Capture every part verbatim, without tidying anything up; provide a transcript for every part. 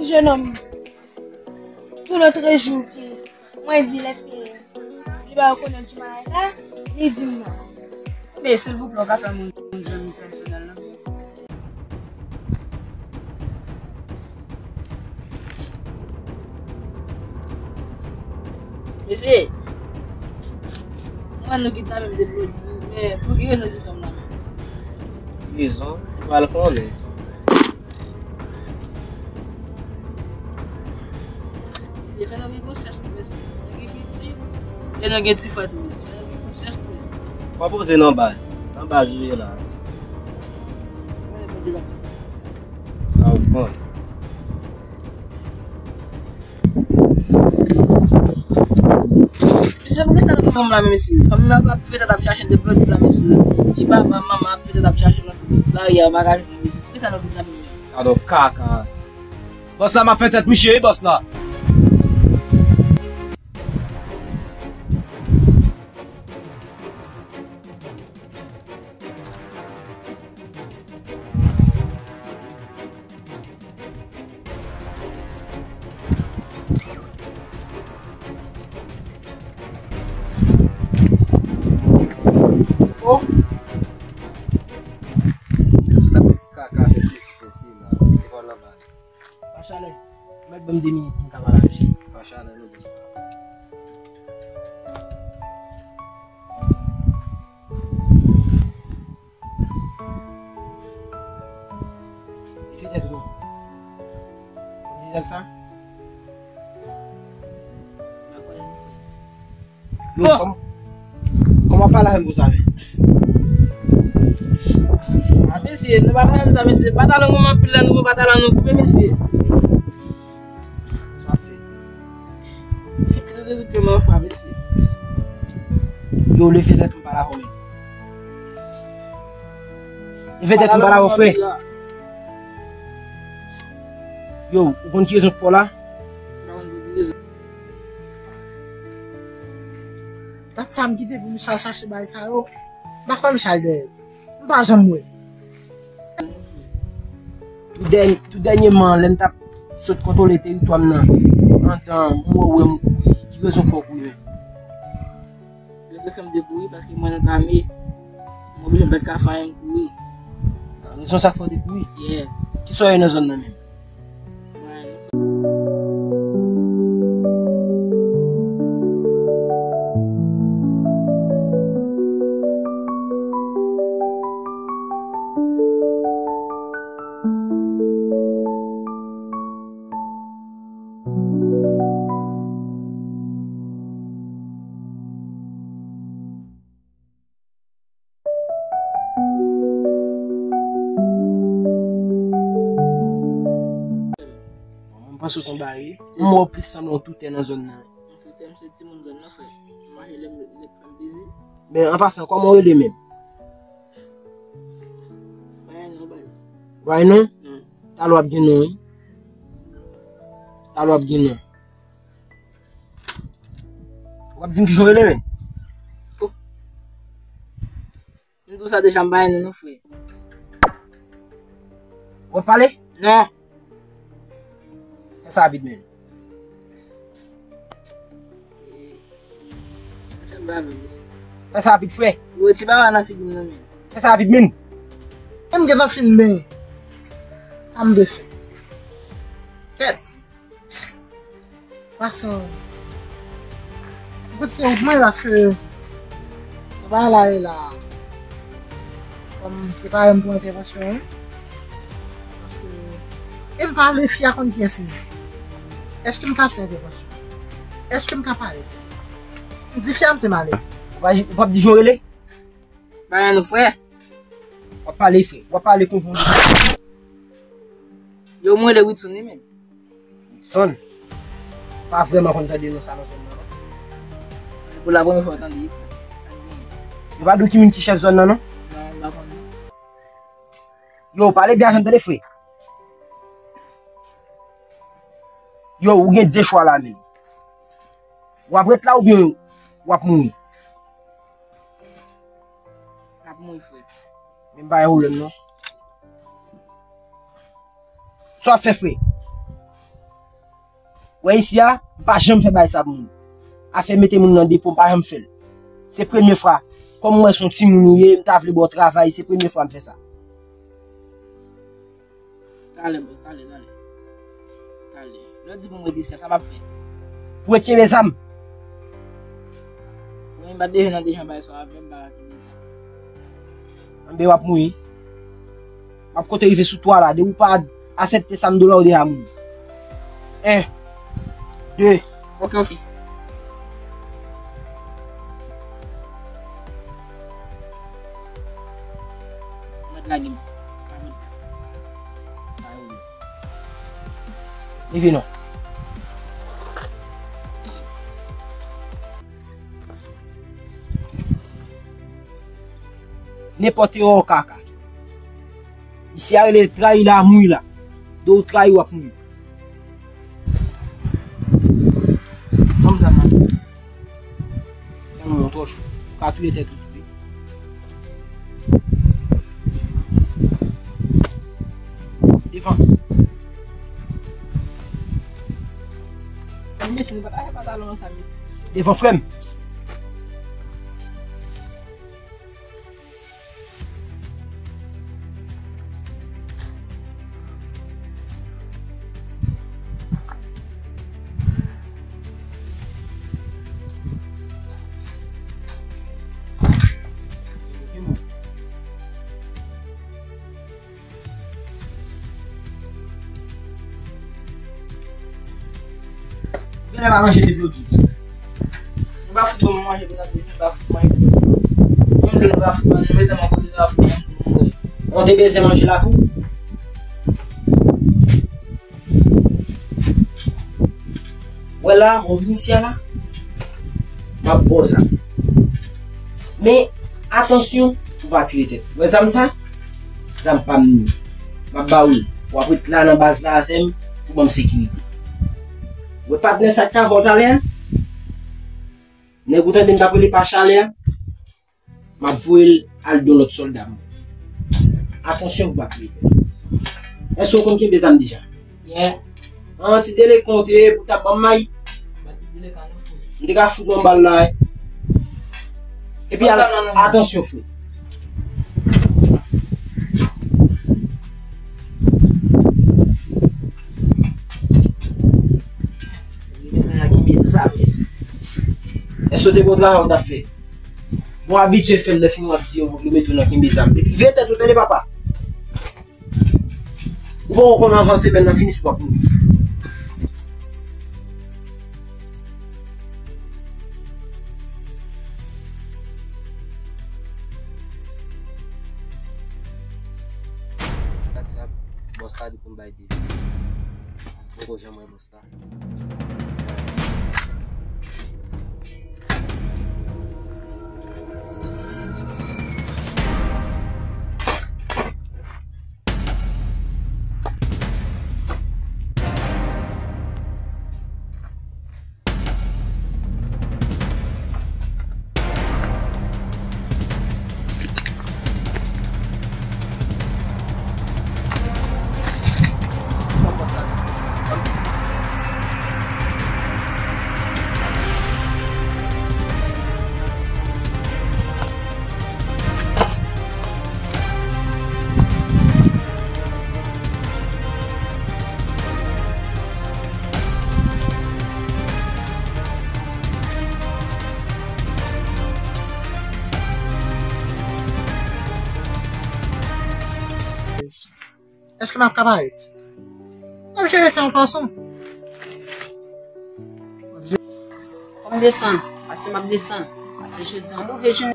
Jenòm, tou lòt jou ke mwen di l èske li pa rekonèt Jumaray la, li di m non. Men silvouplè, w ka fè m yon zanmi pèsonèl la? Mesye, mwen nou kidnape m depi lòt jou, men pou ki rezon kidnap la menm? Rezon? Ou pral konnen. Mesye, fè nou gen konsyans nou, mesye. Nou gen pitit, e nou gen ti frè tou, mesye. Fè nou gen konsyans nou, mesye. Pa poze non baz. Nan baz ou ye la. Sa ou konn. Mesye, poukisa nou pran fanm la, mesye? Fanm nan ap fè tèt ap chache m depi lòt jou la, mesye. Li papa, manman ap fè tèt ap chache m nan tout lari a, pa ka jwenn li, mesye. Poukisa nou pran fanm la, mesye? Gadon kaka. Bòs la, m ap fè tèt misye, wi, bòs la. Oh! Sa fè ti kaka, fè sesi, fè sela, se pa la baz. Pa chalè. Mèt ban m de minit pou m ka pale avè w. Pa chalè, non, bòs la. E fè tèt ou non. Kòm di sa? Yo, kòm, kòman w pale avè m konsa menm? A, mesye, nou pa ta fè m sa, mesye. Pantalon nou anpil la, nou pran pantalon nou koupe, mesye. Sa fè. Epi nou te goute mwen fwa, mesye. Yo, leve tèt m pale avè w menm. Leve tèt m pale avè w, frè. Yo, ou konn ki rezon k fè w la? Dat sa m kite pou m chal chache bagay sa yo. M pa kwè m chal dèyè. M pa janm wè. Tou dèny-, tou dènyèman, lè m t ap sot kontwole teritwa m nan, antan m wè w, m kouri. Ki rezon fè w kouri menm? Rezon fè m te kouri, paske mwen nan lame, m oblije m pa t ka fè anyen, m kouri. Rezon sa k fè w te kouri? Yeah. Kisa w ye nan zòn nan menm? Bon, mwen panse w t on bagay, wi. Mwen wè w plis sanble yon toutè nan zòn nan. Yon toutè, m se timoun zòn nan, frè. M mache lè m, lè m fè m plezi. Men, an pasan, kòman w rele menm? Brian, non, baz. Brian, non? Non. Talè w ap gen non, wi. Talè w ap gen non. W ap di m kijan w rele, men. Oh. M di w sa deja, m pa renmen non, frè. W ap pale? Non. Fè sa rapid, men. Fè sa rapid, frè. Yo, ti baba nan figi m nan, men. Fè sa rapid, men. E m gentan fin, men. Sa m dwe fè? Kèt. Pasan. Ou kout se ou mwen paske se pa la e la. Fò m prepare m pou entèvansyon an. Paske e m pa vle fi a konn kiyès m ye. Èske m ka fè entèvansyon? Èske m ka pale? M di fi a m se Male. Ou pa, ou p ap di jan w rele? Brian, frè. W ap pale, frè. W ap pale konprann. Yo, mwen rele Witson, wi, men. Witson? Pa vrèman konn tande non sa nan zòn nan, non. Pou la premye fwa tande, frè. Yo pa di w ki moun ki chèf zòn nan, non? Non, m pa konnen. Yo, pale byen avè m, tande, frè. Yo, ou gen de chwa la menm. W ap ret la oubyen w ap mouri? M ap mouri, frè. Men m pa gen pwoblèm, non. Sa w ap fè, frè? Wè isi a, m pa janm fè bagay sa pou moun. Afè mete moun nan depo, m pa janm fè l. Se premye fwa. Kòm m wè se yon timoun ou ye, m ta vle ba w travay, se premye fwa m fè sa. Talè, bro, talè, talè. Talè. Lè w di pou m rete isi a, sa m ap fè? Pou w kenbe zam. Mwen m pa deja nan deja bay sa avè m, m pa kenbe zam. Anben w ap mouri. M ap kote rive sou twa la, depi w pa aksepte sa m di w la, w deja mouri. En, de. Ok, ok. Mèt lage m. Leve non. Nenpòt erè w ka ka. Isi a rele trayi la, mouri la. De w trayi, w ap mouri. Ban m zam nan. Tèlman w twò cho. Ou ka touye tèt ou tou wi. Devan. Mesye, nou pa ta fè pantalon sa, mesye. Devan frè m. Ou genlè pa manje depi lòt jou. Nou pa fout ban mwen manje pou nan dezè, nou pa fout manje. Menm dlo nou pa fout ban nou, nou mete mwen kote nou pa fout ban nou. Ou te bezwen manje la tou? Wè la, mwen vin isi a la, m ap ba w zam. Men, atansyon pou w pa tire tèt. Wè zam sa? Zam pa m li. M ap ba w li. W ap ret la nan baz la avè m pou ban m sekirite. Wè patnè sa k avè w talè a? Nèg ou tande m t ap rele pa chalè a? M ap voye l al don lòt sòlda m. Atansyon pou w pa tire tèt. Èske w konn kenbe zam deja? Yeah. An ti delekon w te ye pou w ta ban m may. M pa t delekon non, frè. M te ka fout w yon bal la, wi. Epi al, atansyon, frè. Èske w te gon travay ou t ap fè? Bon, abitye fè l, lè fini w ap di yo pou yo mete w nan kenbe zam. Epi veye tèt ou, tande papa. Ou poko konn avan semèn nan fini si w ap mouri. Gad sa, bòs la di pou m bay devan. Mwen poko janm wè bòs la. Èske m ap ka parèt? M ap jere sa yon fason. Fò m desann, pase m ap desann, pase jodi a yon move jounen.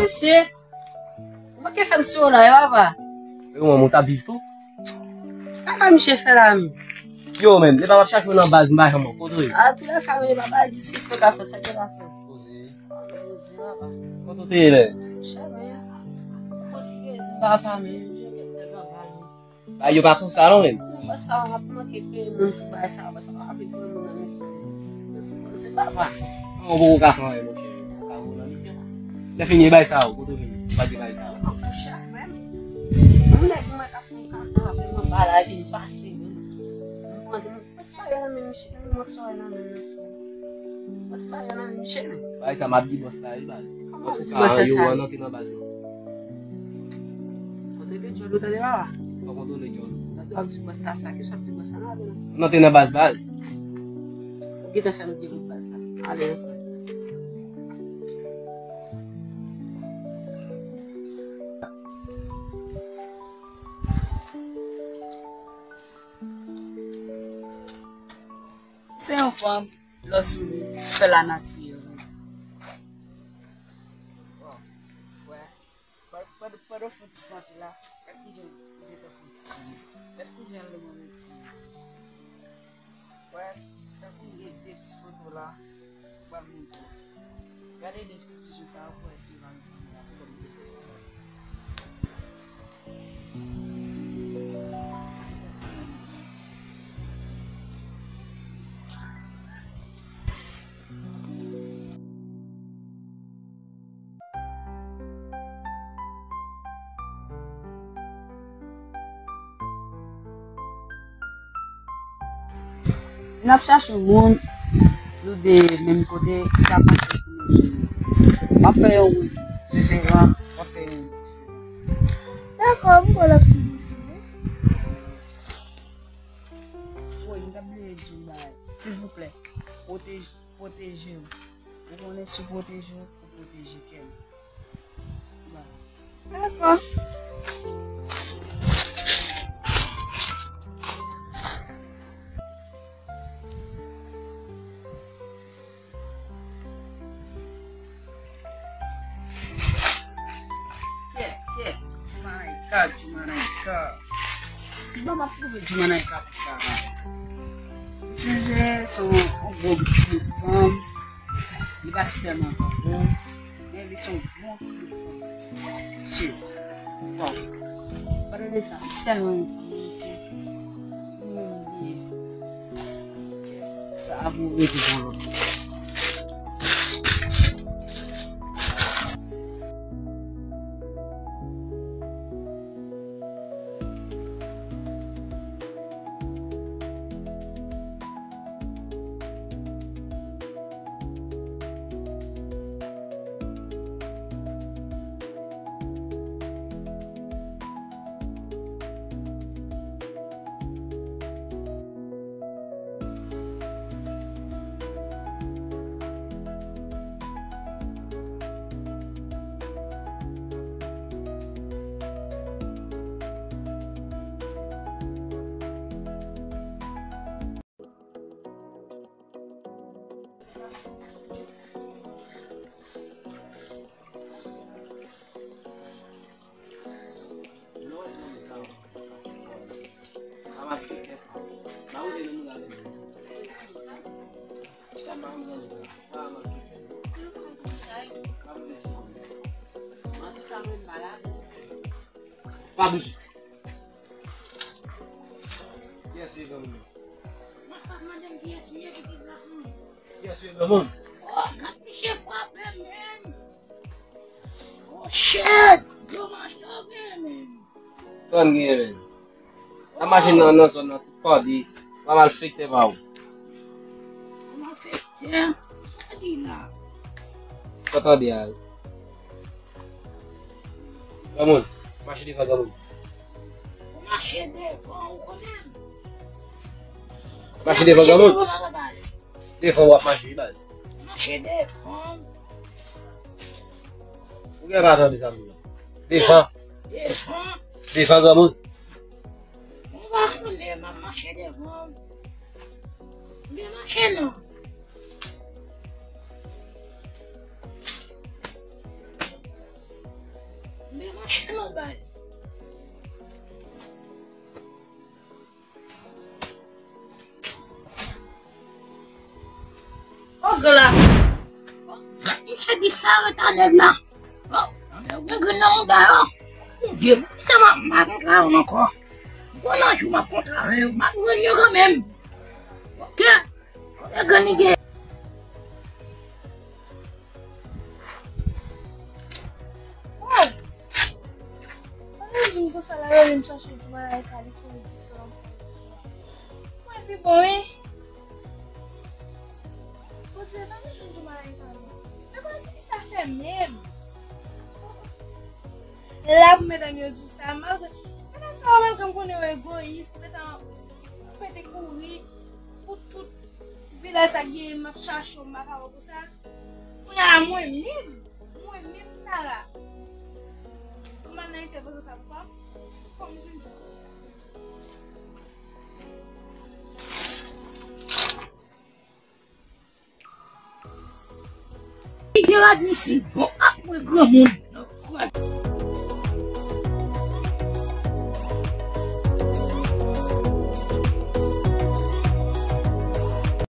Mesye, ou manke Fè m sou la, yo, papa. Yo, manman, w t ap viv tou? Kaka misye fè la menm. Yo, menm, depi w ap chache w nan baz, m pa janm wè w. Kote w ye? A, tou lè ka, men papa di si sou ka fè, sa ke la fè. Poze. Poze, papa. Kote w te ye lè? Chè, men. Kontinye di papa, men. Yo, kèk nèg anba, men. Ba, yo pa konsa non, menm. Mwen sa, w ap manke peye moun pou bay sa, mwen sa, w ap vin pran moun nan misyon. Yo sou pran se papa. An, ou poko ka fè anyen, monchè. Ou ka voye nan misyon. Lè fini, e bay sa, ou kote w vini? Ou pa di bay sa. An, monchè, frè m. Yon nèg mwen k ap fè yon kaka avè m anba la, vin pase, menm. Mwen, mwen, mwen, ti bagay nan men misye, mwen, mwen, ti bagay nan men misye. Mwen, ti bagay nan men misye, menm. Bay sa, m ap di bòs la, wi, baz. Kòman w di bòs la sa? Yo, an antre nan baz la. Kote de djòl ou tande papa? Fò kontwole djòl ou. Tande w ap di bòs sa, sa, kisa w ap di bòs sa, nan ale nan. Nan te nan baz, baz. Ou gentan fè m gen lòt baz sa. Ale nan fè. Se yon fanm, lè w souri, fè lanati yo. Bon, wè. Pandan, pandan, pandan w fè ti kanpe la, gad kijan w gentan fè ti. Gad kijan lemonn ti. Wè, tankou m gen de ti foto la, m pral montre w. Gade de ti pijon sa yo pou wè si yo pa ansanm la, kòm de foto. Si n ap chache moun, nou de menm kote, sa fasil pou nou jwenn. M ap fè yon wout diferan, w ap fè yon wout diferan. Dakò, m kwè l ap sou wout sou wout. Woy, m t ap bliye di w yon bagay. Silvouplè, pwoteje, pwoteje w. Ou konnen si w pwoteje w, ou pwoteje kè m. Dakò. Kèt, kèt. Jumanayika, Jumanayika. Kijan m ap twouve Jumanayika konsa la? M sonje se yon, yon gwo ti fanm. Li pa si tèlman gwo, men li se yon bon ti bout fanm. Shit. Bon. Padone sa, li si tèlman yon fanm, mesye. Mwen menm byen. Sa a pou rete pou lòt. Pa bouje. Kiyès ki granmoun nan? Kiyès ki granmoun? Oh, gad misye frape, men. Oh, shit! Gwo machin w genyen, men. Sa n genyen, men. Nan machin nan, nan zòn nan, tout kòde. Pa malfektè pa ou. Malfektè? Sa w di la? Sa w tande a? Granmoun, mache devan granmoun. Ou mache devan, ou konnen. Mache devan granmoun. Devan w ap mache, baz. Mache devan. Ou gen pa tande sa m di la. Devan. Devan. Devan granmoun. Ou pa konnen, m ap mache devan. M pa mache non. M pa Cheno baz. O gran. Misye disparèt a nèg la. O, nèg gen grenn nan mouda yo. Bondye, sa m ap mal kontre yo ankò. Bon, nan jou m ap kontre yo, m ap jwenn yo kanmenm. Ok. Konbyen grenn li gen? Wow! Pandan l di m konsa, l al rele m chache Djoumalayka, li fè yon diferan. Mwen pi bon, wi. Bondye, pa mechan Djoumalayka, non. Men kòman ti fi sa fè menm? La pou medam yo di sa, malgre, medam sa yo, malgre m konnen yo egoyis, pou gentan mete kouri pou tout vilaj sa k genyen, m ap chache w, m pa ka wè w konsa. Kounye a, mwen menm, mwen menm Sara, pou m al nan entèvansyon sa, pou pa, pou m jwenn Djoumalayka. Li gen rad isit. Bon, ap mwen granmoun.